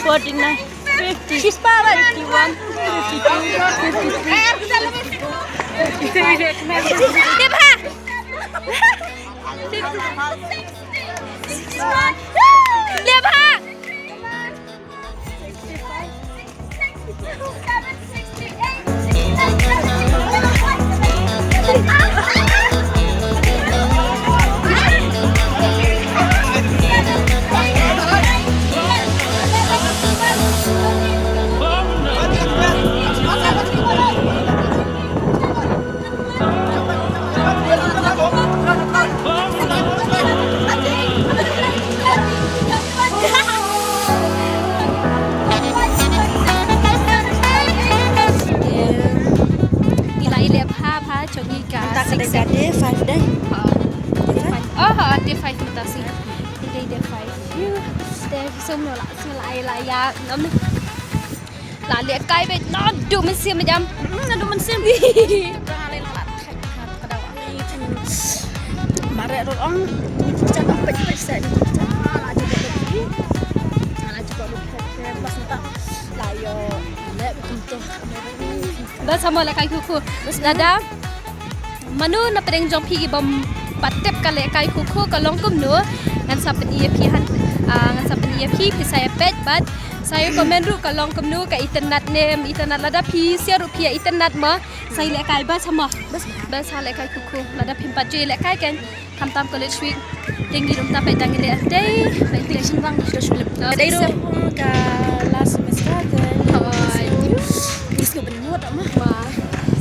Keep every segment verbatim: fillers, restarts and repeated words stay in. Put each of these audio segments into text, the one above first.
Forty-nine, fifty, fifty-one, fifty-two, fifty-three. Lebha! Lebha! Ngi la ïaleh bha bha jong ngi ka. Mynta ka dei six ka day five dei. Ha. Day five? Oh, ha, day five mynta shi. Ngi dei day five. Ïu, day sum no la, sum la ai la ïa, ngam ni. La lehkai beit naduh mynsiem jam. Hmm, naduh mynsiem. Tang ale la la thait ha ka daw. Ai, tang mareh ruh ong. Chan ong peit peit sa ni. Chan la jubok lut. La jubok lut. Bas nta la ïoh leh kum tu. Bas ha mo lehkai khu khu. Bas lada mano na pdeng jong phi ki bym pat tip ka lehkai khu khu ka long kumno, ngan sa pyni ïa phi han, ah, ngan sa pyni ïa phi, phi sa ïa peit bad sa ïa comment ruh ka long kumno, ka itynnad ne em itynnad. Lada phi sha ruh phi ïa itynnad mo, sa ïa lehkai bad sa mo. Bad sa lehkai khu khu. Lada phim pat ju ïa lehkai kan, khamtam college week. Te ngi ruh mynta peit dang ïaleh dei, peit dei. Shin bang ka shu lip. Dei ruh ka last semester te. Hooid. Ngi sngewbha ban mut ma.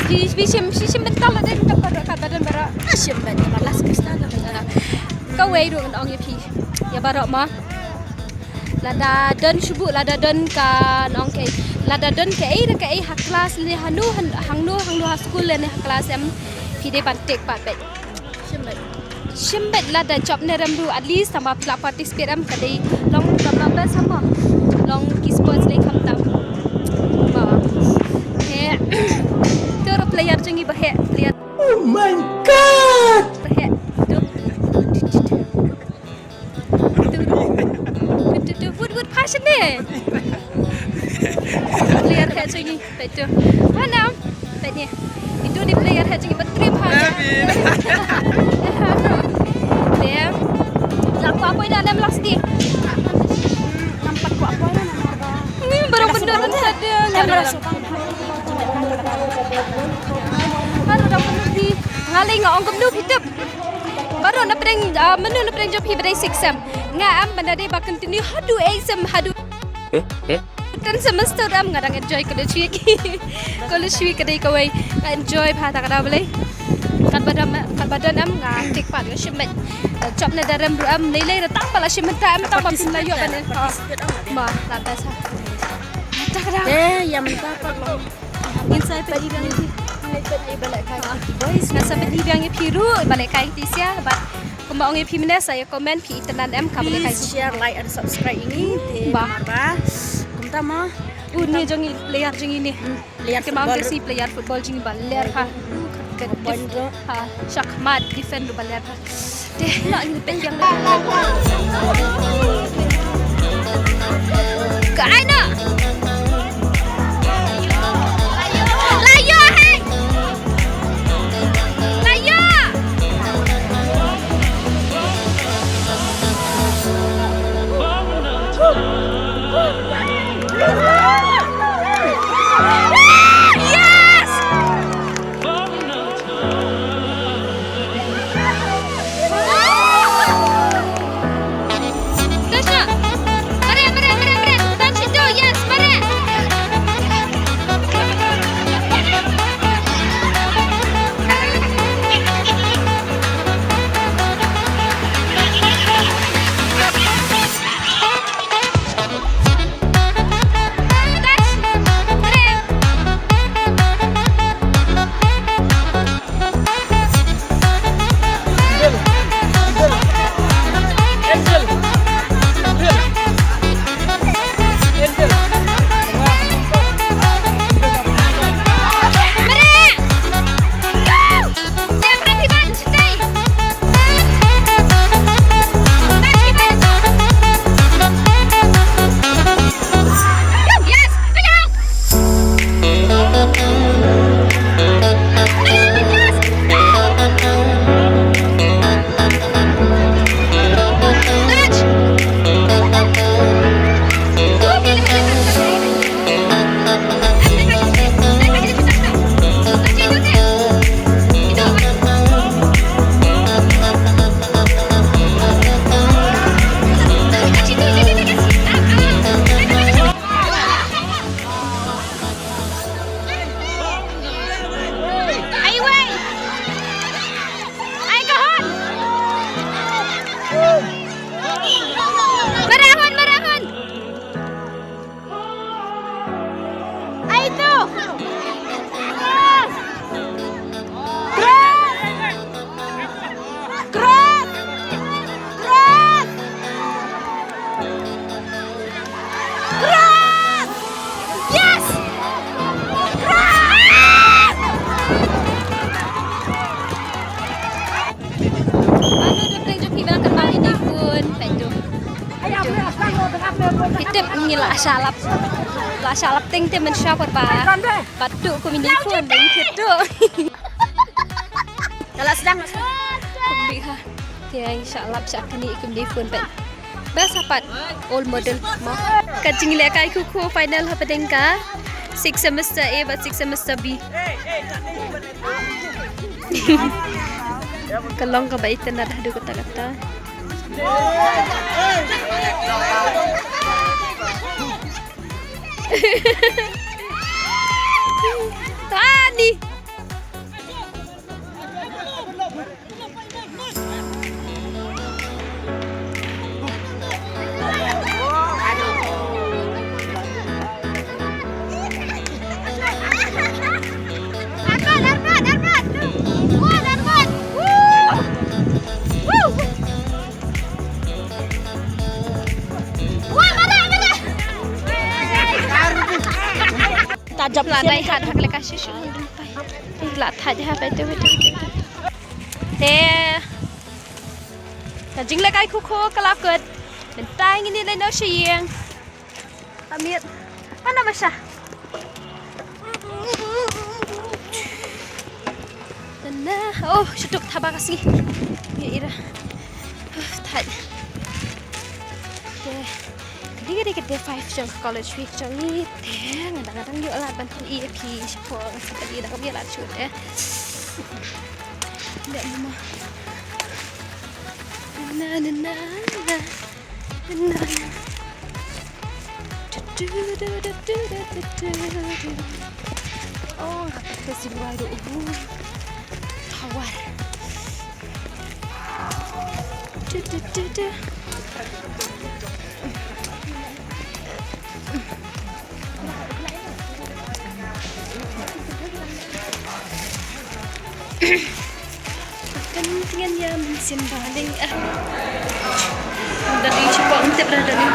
Phi, phi shim, phi shim bynta la dei bynta baroh, kat ba don baroh. Ah, shim bynta ba last semester la. Kawei ruh ngan ong ïa phi. Ïa baroh ma. Lada don shuh, lada don ka nong kaei, lada don kaei re kaei ha klas lane hangno, hangno, hangno ha skul lane ha klas em, phi dei ban take part beit. Shim beit. Shim beit lada jop ne rem ruh at least tang ba phi la participate em ka dei long khamtam bha sa mo. Long ki sports dei khamtam. Ba. He. Tu ruh player jong ngi ba heh, player. Oh my God! Ba heh. Tu. Tu, tu, tu, wut, wut, passion ne. Player heh jong ngi, peit tu. Hanam, peit ni. Itu ni player heh jong ngi, menteri passion. Dem. Lang ko apoy na dem last ni. Nampak ko apoy na. Ni baru bener bener dia. Baru dah bener ni. Ngalai nga ong kumno phi tip. Baroh na pdeng, ah, mano na pdeng jong phi ba dei six sem? Nga am ban da dei ba continue haduh eight sem, haduh. Eh, eh. Ten semester am nga dang enjoy college week. College week ka dei kawei. Nga enjoy bha ta ka daw balei. Katba don, katba don am nga take part nga shim beit. Jop ne da rem ruh am lei lei da tang ba la shim mynta am tang ba phin la ïoh ban. Participate am. Ma, la best ha. Ta ka daw. Eh, ïa mynta pat long. Ngin sa peit biang ïa phi. Ngin peit ïa ba lehkai ki boys. Ngan sa peit biang ïa phi ruh ba lehkai ki sia bad kumba ong ïa phi mynne sa ïa comment phi itynnad em ka ba lehkai. Please share, like and subscribe ïa ngi. Te ba. Kumta ma. U ni jong ngi player jong ngi ni. Hmm, player football. Ki ma ong ki si player football jong ngi ba ler ha. Point ruh. Ha, shakmat defend ruh ba ler ha. Te, nak ni pek yang. Ka ai nak. Layo, hai. Layo. Yes! Phi tip ngi la shalap. La shalap teng te mynshuwa por ba. Ba tu kum ini pun deng phi tu. Dalam sedang. Kum di ha. Te ngi shalap sha kani kum ini pun ba. Best apat old model mo. Ka jinglehkai khuh khuh final hapdeng ka six semester A bad six semester B. Ka long kaba itynnad haduh katta katta. Tani. Ta jop la dai hat hak leka shisha. La thait ha bai tu bai tu. Te ka jinglehkai khuh khuh ka la kut. Mynta ngin ïa leit noh sha ïing. Amit. Mana ba sha? Nana, oh, sha tuk thaba ka sngi. Ïa ira. Uf, thait. Te ka dei ka dei ka day five jong ka college week jong ngi. Te nga dang, nga dang ïoh lad ban pyni ïa phi shapoh, nga sa pyni, dang ïoh lad shuh te. Dei mama. Na, na, na, na. Na, na. Du, du, du. Oh, nga kata si luar tu. Uh. Tawar. Du, du, du, du. Kan tinggal ya, mesin balik. Ah. Dah di cuba untuk dah dah ni.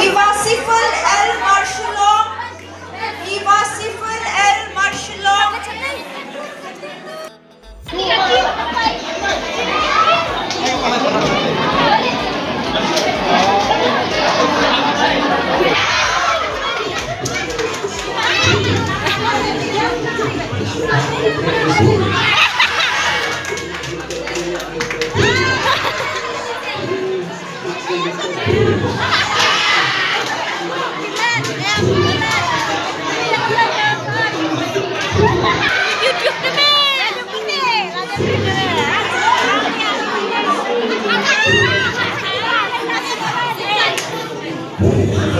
Iva Sifil El Marshallong. Iva Sifil El Marshallong.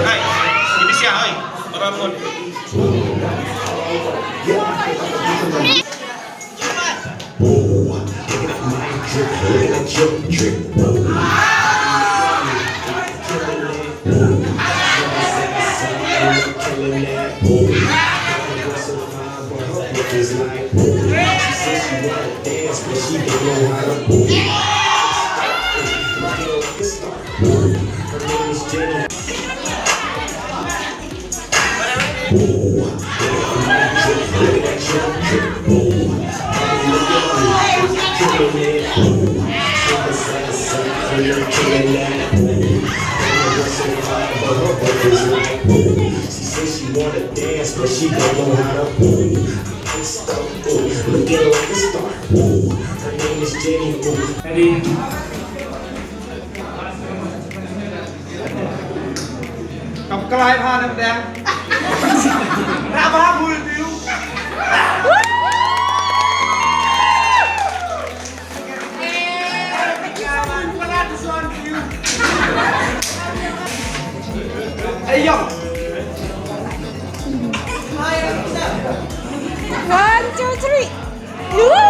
Hai, ini siapa, hai? Orang pun. She said she wanna dance, but she don't know how to move. Ooh, looking like a star. Ooh, her name is Jenny. Ooh. Ready? Kam kalai bha na pdeng. Ra bha bul piu. Hey, yo. One, two, three. Woo!